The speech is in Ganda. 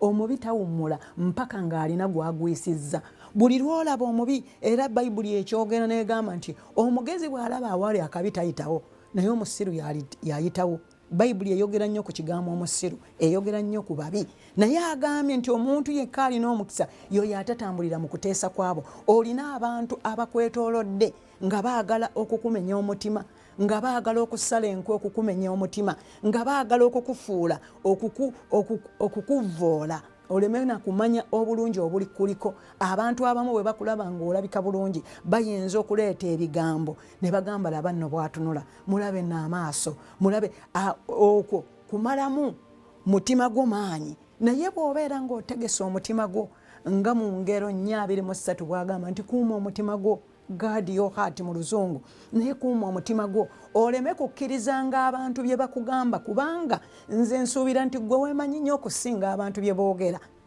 Omubi tawummula mpaka ng'alina gwagwisizza. Buli lwolaba omubi, era Bayibuli ekyogera negamba nti omugezi bw'alaba awali akabi tayitawo, naye omusiru yayitawo. Bayibuli eyogera nnyo ku kigambo omusiru, eyogera nnyo ku babi, naye agambye nti omuntu yekka alina omukisa yoyo atatambulira mu kuteesa kwabo. Olina abantu abakwetoolodde nga baagala okukumenya omutima, nga baagala okusala enkwe okukumenya omutima, nga baagala okukufuula, okukuvoola oleme nakumanya obulungi obuli kuliko. Abantu abamu bwe bakulaba ng'olabika bulungi, bayinza okuleeta ebigambo ne bagamba, "Laba nno bwatunula, mulabe naamaaso, mulabe." Okwo kumalamu mutima gwo maanyi. Naye bw'obeera ng'otegese omutima gwo, nga mu Ngero 4:23 bwagamba nti kuuma omutima gwo, "Guard your heart" mu Luzungu, naye kuuma omutima gwo oleme kukkirizanga abantu bye bakugamba, kubanga nze nsuubira nti gwe weemanyi nnyo okusinga abantu bye boogera.